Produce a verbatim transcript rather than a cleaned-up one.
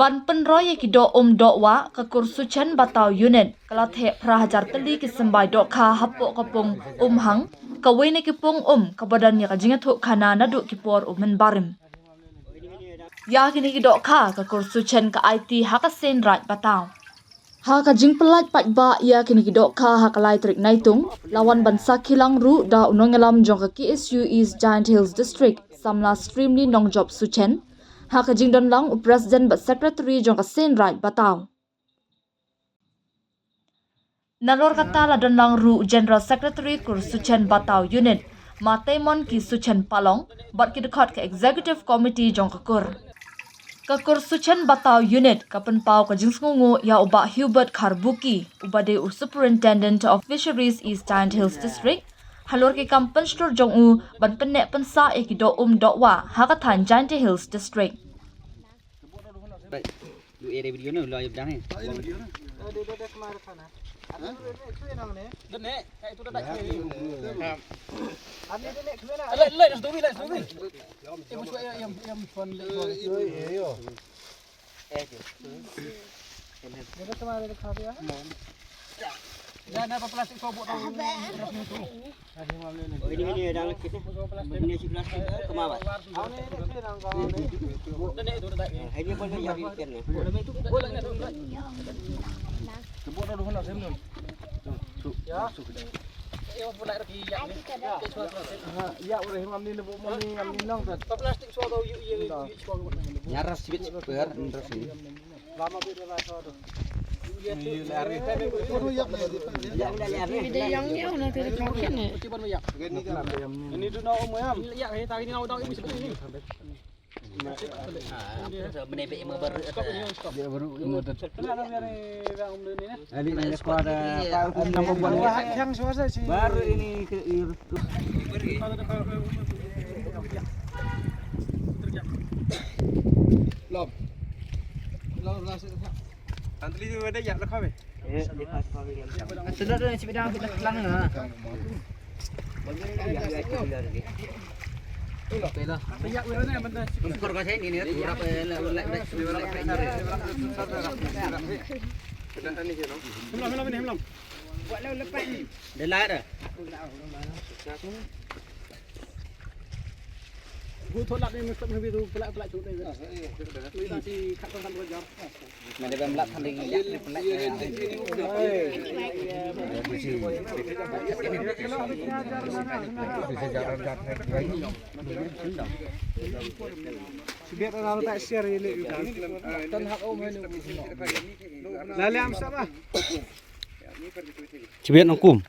Ban pynroi ïa ki doh um doh wah, ka kur Suchen Bataw Unit ka la theh phra hajar tylli ki symbai dohkha hapoh ka pung Umhang, kawei na ki pung um kaba don ïa ka jingïathuhkhana naduh ki por u mynbarim. Ïa kine ki dohkha ka kur Suchen ka aiti ha ka Seiñ Raij Bataw. Ha ka jingpyllait paidbah ïa kine ki dohkha ha ka lai tarik Naitung, la wan ban sakhi lang ruh da u nongïalam jong ka K S U East Jaintia Hills District, samla Streamly Nongjop Suchen, ha ka jingdon lang u President bad Secretary jong ka Seiñ Raij Bataw. Nalor kata la don lang ruh u General Secretary kur Suchen Bataw Unit, Ma Taimon ki Suchen Palong, bad ki dkhot ka Executive Committee jong ka kur. Ka kur Suchen Bataw Unit ka pynpaw ka jingsngewnguh ïa u Bah Hubert Kharbuki, uba dei u Superintendent of Fisheries East Jaintia Hills District, halor ki kam pynshlur jong u ban pynneh pynsah ïa ki doh um doh wah ha ka thaiñ Jaintia Hills District. Baru ini ke Lom. Lom, lom. Antri tu ada yak lekau be. Sudah tu si bidang kita kelang na. Himlam, himlam, himlam. Dia lah dah. Chibet nang kum.